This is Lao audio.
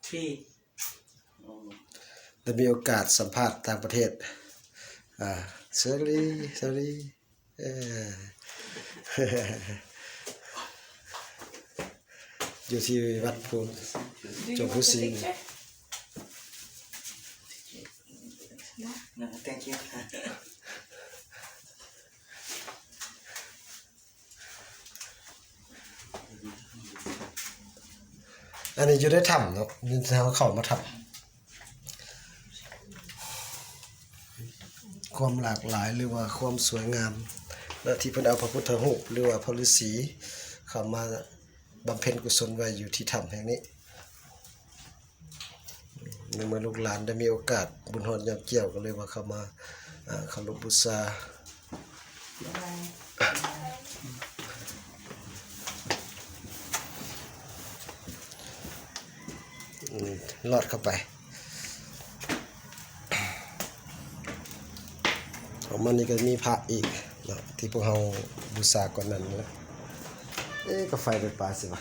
Three. ໄດ້ມີໂອກາດສຳພາດຕ່າງປະເທດ ອ່າ ເຊີລີ ເຊີລີ ເອີ ຢູ່ທີ່ວັດພູ Do you ຈົງພູ want a ສີ picture? No, thank you. ອັນນີ້ຢູ່ໃນຖ້ຳເນາະ ຢູ່ທີ່ເຮົາເຂົ້າມາຖ້ຳ ຄວາມຫຼາກຫຼາຍ ຫຼືວ່າຄວາມສວຍງາມ ແລະ ທີ່ເພິ່ນເອົາພະພຸດທະຮູບ ຫຼືວ່າພະລືສີ ເຂົ້າມາບຳເພັນກຸສົນໄວ້ຢູ່ທີ່ຖ້ຳແຫ່ງນີ້. ໃນເມື່ອລູກຫຼານໄດ້ມີໂອກາດບຸນຮອດຍາມກ່ຽວ ກໍເລີຍວ່າເຂົ້າມາ ເອີ ເຄົາລົບບູຊາ ອືມ ລອດເຂົ້າໄປ ອອກມານີ້ກໍມີພະອີກເນາະ ທີ່ພວກເຮົາບູຊາກ່ອນນັ້ນແຫຼະ. ເອະ ກໍໄຟໄປປາຊິວະ?